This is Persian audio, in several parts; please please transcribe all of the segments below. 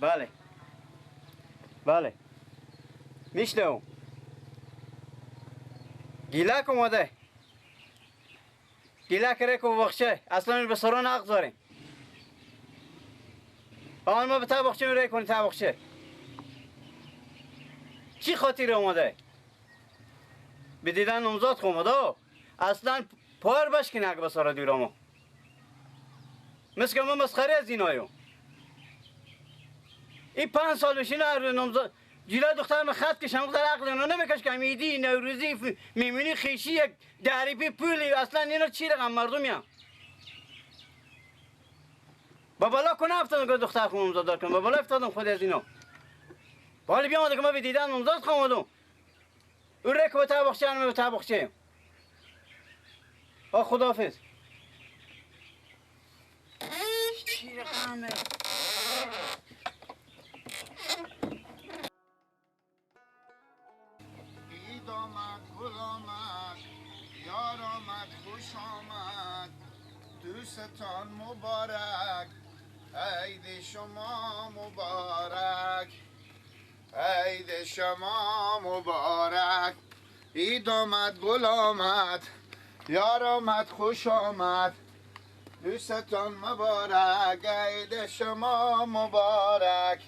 بله بله میشنوم. گیلک اومده. گیلک رکو بخشه اصلا به سران حق داریم. آن ما به تبخچه میره کنی تبخچه. چی خاطر اومده؟ به دیدن نامزاد اومده. اصلا پار بشکنه اگه به سارا دیرامو. مثل که ما مسخره از اینایو. این 5 سال بشینه هر نامزاد جلوی دختر من خط کشم در عقل اینا نمیکش که میدی نوروزی میمونی خیشی یک دریپی پولی اصلا اینا چی رقم مردم با بالا کنه افتادم که دختر خون نامزاد دار کنم. با بالا افتادم خود از اینا. بالا بیامده که ما به دیدن نامزاد خواهم او رک به طبخچه هم به طبخچه. آه خداحافظ. چی رقمه؟ عید آمد گل آمد یار آمد خوش آمد دوستان مبارک عید شما مبارک عید شما مبارک. عید آمد گل آمد یار آمد خوش آمد دوستان مبارک عید شما مبارک.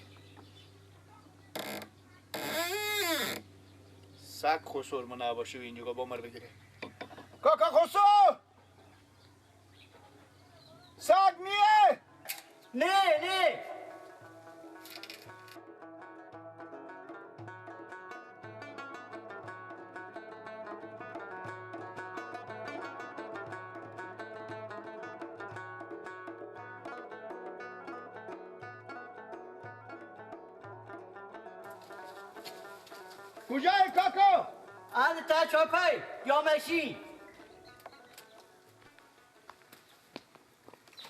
سگ خسور ما نباشه و اینجا با مر بگیره. کاکا خسور سگ نیه. نه نه کجای کاکا؟ از تا چاپای یا ماشین.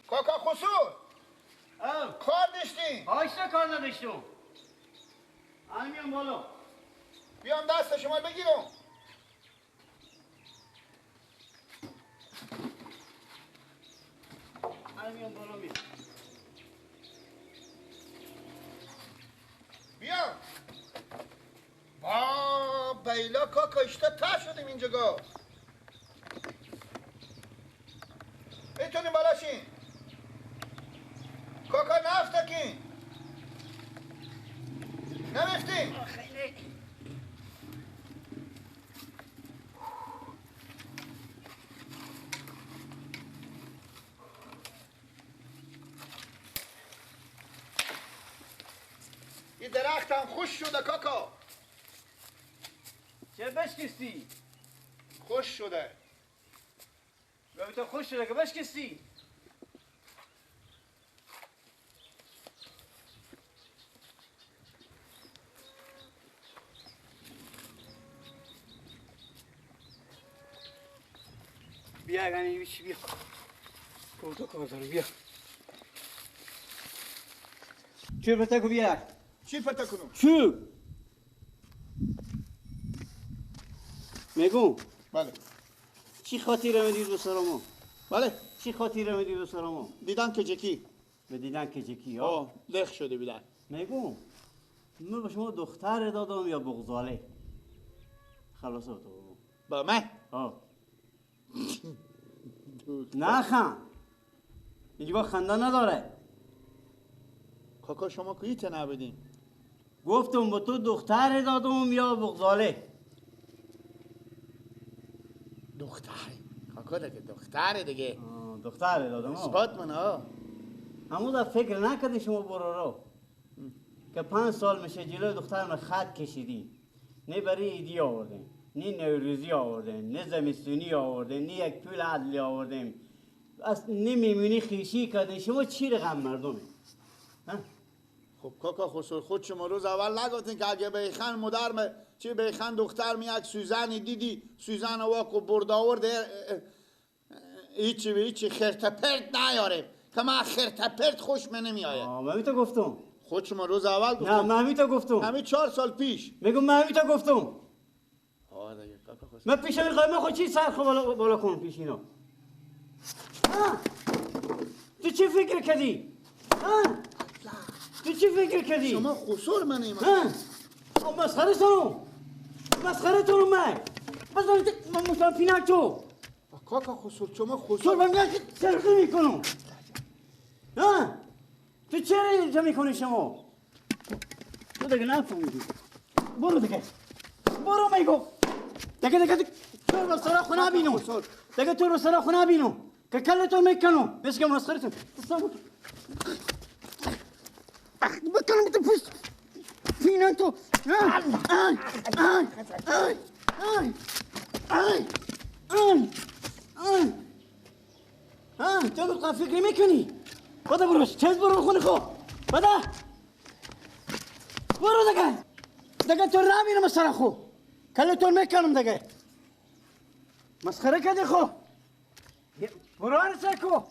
کاکا خسور کار داشتیم. آیستا کار نداشتم. الان میام بالا. بیام دست شما بگیرم. الان میام بالا میام. بیام. با بیلا کاکا اشتا تا شدیم اینجا گا. میتونیم بالا شیم. کاکا نفتکین نمیفتیم. این درخت هم خوش شده کاکا. چه بشکستی؟ خوش شده. تو خوش شده که بشکستی؟ بیا گانی بیا. تو کار دارم بیا. چه پتا کو بیا؟ چی پتا کنم؟ چوب. میگم. بله. چی خاطره میدید به سرمو؟ بله. چی خاطره میدید به سرمو؟ دیدن که جکی. به دیدن که جکی ها؟ لخ شده بیدن. میگم من به شما دختر دادم یا بغزاله؟ خلاصه تو بگو. با من؟ ها. نه خان. اینجا خنده نداره. کاکا شما کویت نبودین؟ گفتم به تو دختر دادم یا بغزاله؟ دختر کاکا دیگه دختر دیگه. دختر دادم. اثبات من ها. همون در فکر نکردی شما برو که 5 سال میشه جلوی دختر من خط کشیدی. نه برای عیدی آوردیم، نه نوروزی آوردیم، نه زمستونی آوردیم، نه یک پول عدلی آوردیم، اصلا نه میمونی خیشی کردیم. شما چی رقم مردمی؟ خب کاکا خسرو خود شما روز اول نگفتین که اگه بیخن مادر چی بیخن دختر می یک سوزنی دیدی سوزن واکو برد آورد هیچی به هیچی خرت پرت نیاره که من خرت پرت خوش من نمیآید. من همی تو گفتم. خود شما روز اول گفتم. نه من همی تو گفتم. همین 4 سال پیش. میگم من همی تو گفتم. آه دیگه کاکا خسرو. من پیش میخوام من خود چی سر خو بالا بالا کن پیش اینا. تو چی فکر کردی؟ تو چی فکر کردی؟ شما خسور منی. ها؟ مسخره تونو. مسخره تونو من. بزن من مشتم پینک تو. کاکا خسور شما خسور. تو من سرخی میکنم. ها؟ تو چرا اینجا میکنی شما؟ تو دیگه نفهمیدی. برو دیگه. برو میگو. دیگه دیگه تو رو سر خونه بینو. دیگه تو رو سر خونه بینو. که کلتون میکنم. بس که مسخرتون. بکنم تو پوست. فینن تو. آی آی آی آی آی آی آی آی تو فکر میکنی؟ بده برو چیز برو خونه خو. بده. برو دیگه. دیگه تو نمیرم سر خو. کلتون میکنم دیگه. مسخره کردی خو. برو هر سر کو.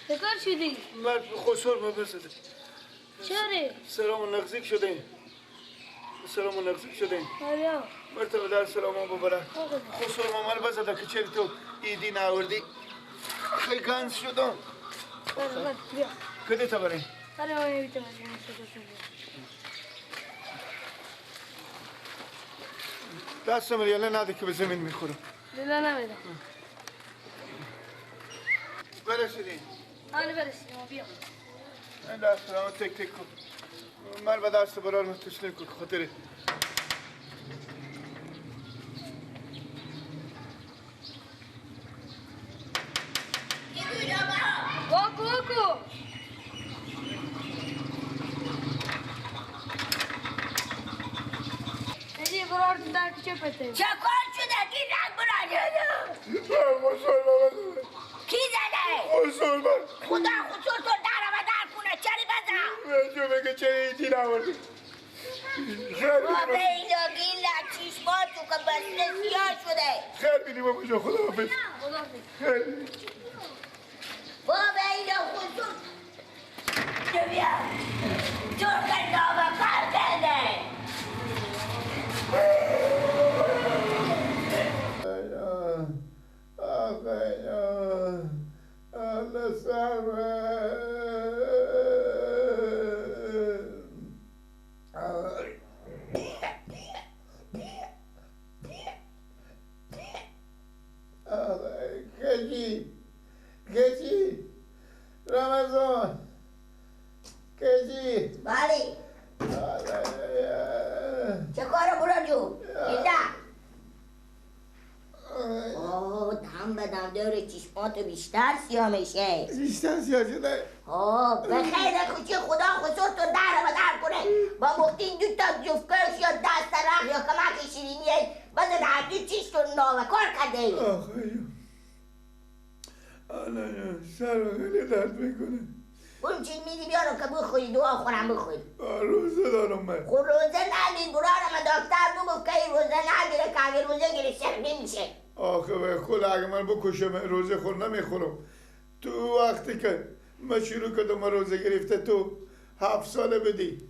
چکار شدی؟ من خسور ما بزده. چرا؟ سلام نزدیک شده. سلام نزدیک شده. آره. مرتبه در سلام ببره. خسور ما من بزده که چرا تو ایدی ناوردی؟ خیلی گنز شدم. بیا. کدی تا برای؟ آره من نمیتونم. دستم ریاله نده که به زمین میخورم. ریاله نمیدم. برسیدیم. آره برسیدیم بیا. این دست رو تک تک کن. من به دست برارم تسلیم کن خاطره. واکو واکو. ای برار در چه پته؟ چه کار شده کی رنگ برار؟ خسور بابا. کی زده؟ خسرو من. خدا خسرو تو در و در کنه. چری بزن؟ بجو بگه چرا ایدی نبردی؟ بابا اینا گیلا چشمات تو که بسته سیاه شده. خیر بینی بابا جان، خدا حافظ. خیر بینی. بابا اینا خسرو بیا تو که نابکار کرده. کجی رمضان کجی؟ بله. چه کاره برا جون؟ اینجا آه دم به دم داره چشماتو بیشتر سیاه میشه. بیشتر سیاه شده؟ آه بخیر خوشی خدا خسر تو در و در کنه. با مختین دو تا جفکش یا دست رخ یا کمک شیرینیه بزن هر دو چیش تو ناوکار کرده ای. آخه آه سرم خیلی درد میکنه. اون چی میدی بیارم که بخوری دعا خورم بخوری. روزه دارم من. خب روزه نگیر برارم دکتر بگفت که این روزه نگیره که اگه روزه گیره سرمی میشه. آخه به خدا اگه من بکشم روزه خور نمیخورم. تو وقتی که من شروع کردم روزه گرفته تو 7 ساله بدی،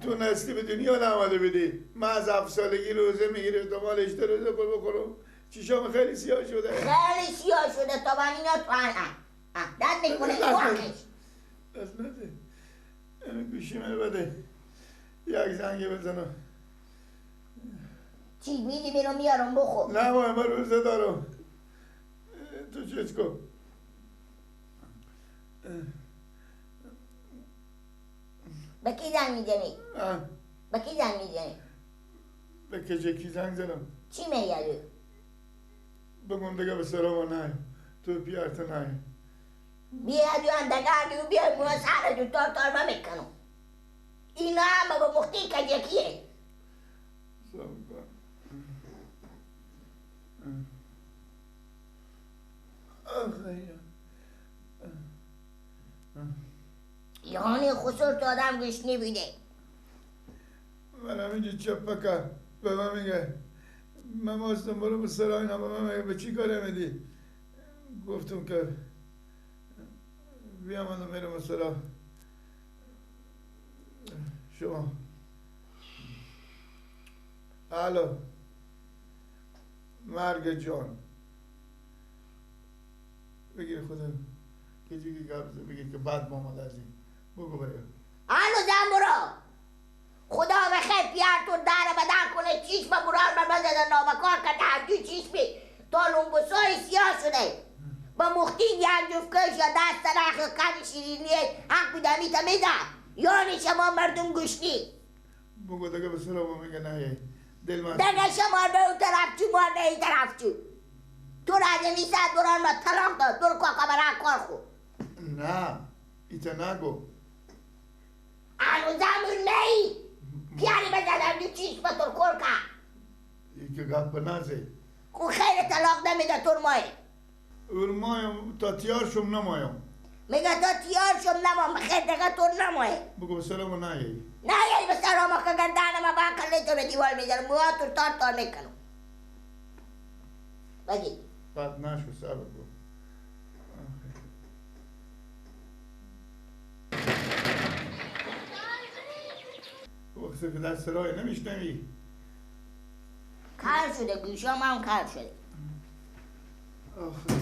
تو نسلی به دنیا نامده بدی. من از 7 سالگی روزه میگرفتم، حالا اشته روزه خور بخورم چشام خیلی سیاه شده. خیلی سیاه شده تا من اینا تو درد میکنه. دست نده گوشی من بده یک زنگی بزنم. چی میدی میرم میارم بخور. نه من روزه دارم. تو چیز کن. به کی زنگ میزنی؟ به کی زنگ میزنی؟ به کجکی زنگ زنم. چی میگه؟ بگم دیگه به سلام نه تو پیارت نه بیا جوان دگه بیا مو سر جو تار تار میکنم. اینا هم با مختی کجکیه. یعنی خسر تو آدم گوش نمیده. من همینجا چپکه به من میگه من ماستم برو به سرای به من میگه به چی کاره میدی؟ گفتم که بیام من میرم سرا شما. الو مرگ جان بگیر خدا که جیگی گفت بگیر که بعد ما آمد از این بگو بریم. الو زن برو خدا بخیر پیار تو در بدن کنه چیش با برار بر بزنه نابکار کرده هر دو چیش بی تا لنبسای سیاه شده با مختی یک جفکش یا دست رخ یا کم شیرینیه حق بودمی تا میدن. یعنی شما مردم گشنی بگو دیگه به سرابا میگه نه دل من دیگه شما به اون طرف چو ما به این طرف چو تو را از این ساعت بران ما طلاق داد برو کاکا برای کار خو. نه ایتا نگو هنوزمون نهی پیاری بزنم دو چیش با تو کور که ای که گپ نزه خو خیر طلاق نمیده تو مایه ورمایم تا تیار شم نمایم. میگه تا تیار شم نمایم خیر دیگه تو نمایه. بگو به سلام نیایی. نیایی به سلام که گردن ما با کلی تو به دیوار میزنم موها تو تار تار میکنم. بگی بعد نشو سر بگو. وقتی که در سرای نمیشنوی کار شده گوشام هم کار شده. آخه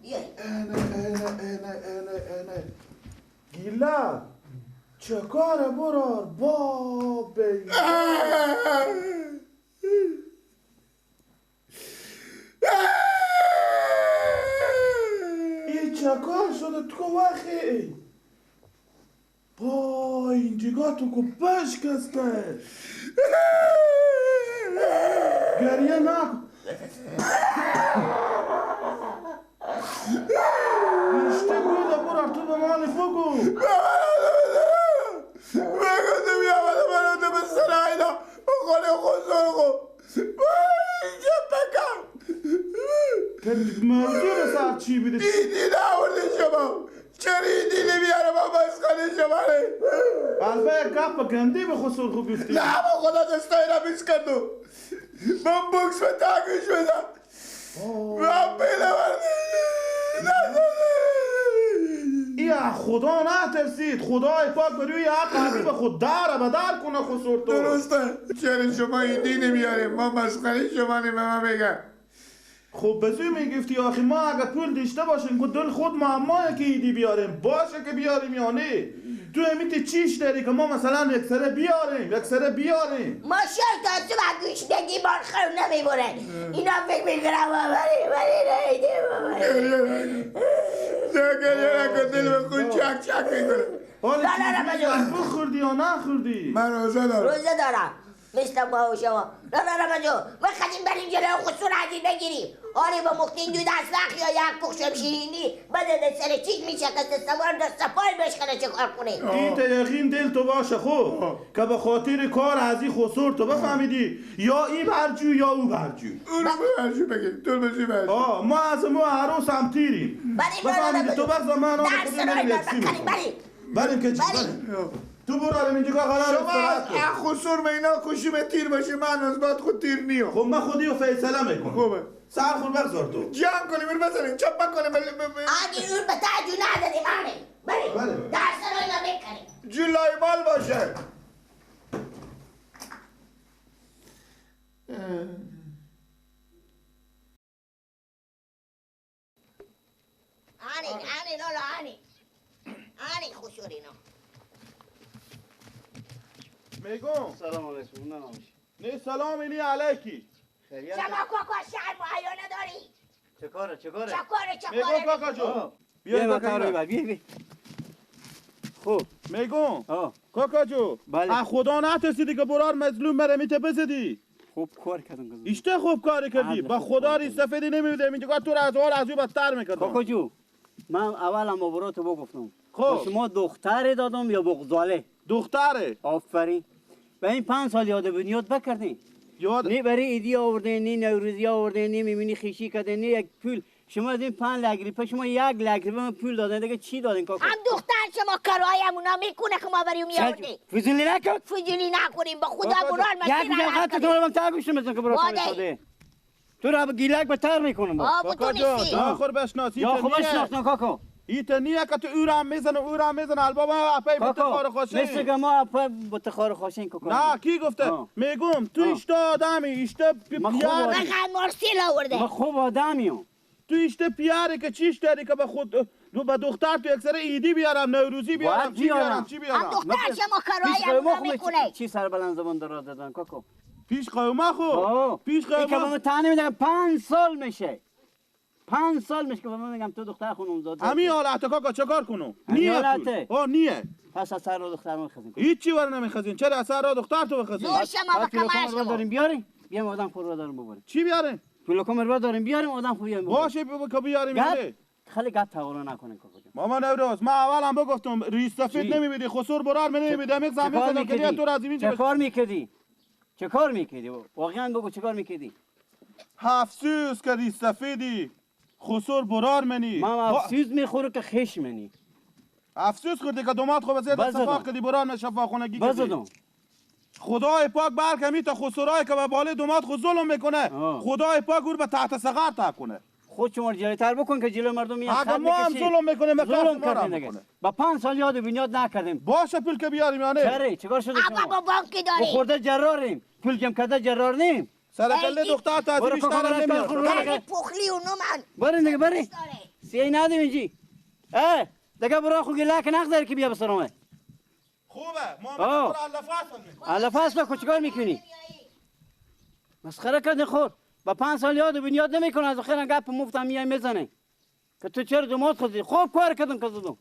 بیا. اینه اینه اینه اینه اینه گیلا چه کاره برار بابی. این چه کار شده تو وقتی؟ با اینجا تو کو بشکسته. گریه نکن. اشته بوده برار تو به مال بگو. بگو بیامده من به سراینا بخوله خسر خو اینجا بکم که موضوع سر چی بیده؟ ایدی ناورده شما چرا ایدی نمیاره من مسخره شما ره؟ البه یک گپ گندی به خسر خو گفتی. نه با خدا دستای را بیش کردو من بکس به تاگوش بدم من پیله برده. ای خدا نترسید، خدای پاک بروی حق حبیب خود داره به در کنه خسر تو. درسته. چرا شما ایدی نمیاره ما مسخره شما نمی من بگم. خب بزوی میگفتی آخه ما اگه پول داشته باشیم که دل خود معمایه که ایدی بیاریم باشه که بیاریم یا نه. تو امیت چیش داری که ما مثلا یک سره بیاریم یک سره بیاریم؟ ما شاید تا صبح گوش نگی بار خیر نمیبره اینا فکر میکنم بری بری ایدی ببری. نه گریه نکن دل به خون چک چک میکنه. حالا چیزی بخوردی یا نخوردی؟ من روزه دارم. روزه دارم مثل ما و شما. نه نه نه جو ما خدیم بریم جلوی خسور عزیز بگیریم. آره با مختین دود از یا یک پخشم شیرینی بده سر چیز میشه که سوار دست پای بشکنه چه کار کنه. این یقین دل تو باشه خوب که به خاطر کار از این خسور تو بفهمیدی یا این برجو یا او برجو. اون رو برجو بگیر تو برجو برجو. ما از ما عروس هم تیریم. بفهمیدی تو بگذار من آن خودم بریم یکسی بریم که چی بریم. تو برو اینجا قرار شما از خسور مینا خوشی به تیر باشه من از بعد خود تیر نیو. خب من خودی رو فیصله میکنم. خوبه سر خور بگذار تو جمع کنیم بریم بزنیم چپ کنیم. اگه اون به تاجو ندادیم آره بریم درس رو اینا بکنیم جلای مال باشه. آنی آنی لالا آنی آنی خسور اینا. میگم سلام علیکم. نه نه سلام اینی علیکی. شما کاکا شرم و حیا نداری؟ چه کاره چه کاره؟ چه کاره چه کاره؟ میگم کاکا جو بیا کاکا بیا بیا. خوب میگم کاکا جو از خدا نترسیدی که برار مظلوم مره میته بزدی؟ خوب کار کردم. ایشته خوب کار کردی. با خدا ری سفیدی نمیده اینجا تو را از اول از او بدتر میکردم. کاکا جو من اول هم برات بگفتم خب شما دختر دادم یا بغزاله؟ دختره. آفرین. به این 5 سال یاد بنیاد بکردین. یاد نه برای ایدی آورده، نه نوروزی آورده، نه میمونی خیشی کرده، نه یک پول. شما از این 5 لک روپیه شما 1 لک روپیه من پول دادن دیگه چی دادین کاکا؟ هم دختر شما کارهای اونا میکنه که ما برای میآوردیم. فضولی نکن. فضولی نکنیم با خدا بران مسیر. یک خط تو رو من تا گوش میزنم که برات ساده. تو رو گیلک بتر میکنم. کاکا جان آخر بشناسی. یا خب بشناس کاکا. ایت نیه که تو او را میزنه او را میزنه البابا اپای بتخار خوشین. مثل که ما اپای بتخار خوشین کاکا. نه کی گفته؟ میگم تو ایشتا آدمی ایشتا پیار. من مارسیل آورده. من خوب آدمیم. تو ایشته پیاره که چیش داری که به خود دو به دختر تو یک سر عیدی بیارم نوروزی بیارم چی بیارم چی بیارم. دختر شما کارهای اونا میکنه. چی سر بلند زبان دراز دادن کاکا؟ پیش قیومه خو پیش قیومه. که به من تنه میدم 5 سال میشه. 5 سال میشه که به من میگم تو دختر خونم زاده. همین حالت کاکا چه کار کنم؟ نیه آه نیه. پس از سر را دختر من خزین. هیچی ور نمیخزین. چرا از سر را دختر تو بخزین؟ زور شما با کمر شما داریم بیاریم. بیام آدم خور را داریم ببریم. چی بیاریم؟ پولکم رو داریم بیاریم آدم خوب بیاریم. باشه که بیاریم یعنی. خیلی گپ توانا نکنین کاکا جان. ماما نوروز من اولم بگفتم ریس سفید نمیبیدی خسور برار من نمیبیدم یک زمین که تو از اینجا. چه کار میکردی؟ چه کار میکردی؟ واقعا بگو چه کار میکردی؟ افسوس که ریس سفیدی خسور برار منی. من افسوس میخورم که خش منی. افسوس خوردی که دومات خوب زید صفا کردی برار من شفاخونگی کردی. بزدم. خدای پاک برکمی تا خسورای که به بالای دومات خود ظلم میکنه خدای پاک او رو به تحت صغر تا کنه. خود شما جلوتر بکن که جلو مردم میان. اگه ما هم ظلم میکنیم ظلم کردیم دیگه. با 5 سال یاد بنیاد نکردیم. باشه پول که بیاریم یعنی. چرا چیکار شده شما؟ با بانک داریم. خورده جراریم. پول جمع کرده جرار نیم. سر کله دختر تا از بیشتر نمیاد. پخلی اونو من. برین دیگه برین. سی ندیم اینجی. اه دیگه برو خو گله که نقدر که بیا بسرمه. خوبه ما برو الله فصل میکنم. الله فصل کو چیکار میکنی؟ مسخره کردی خور. با 5 سال یاد بنیاد نمیکنه از خیر گپ مفتم میای میزنه. که تو چرا دماغ خودی خوب کار کردم که زدم.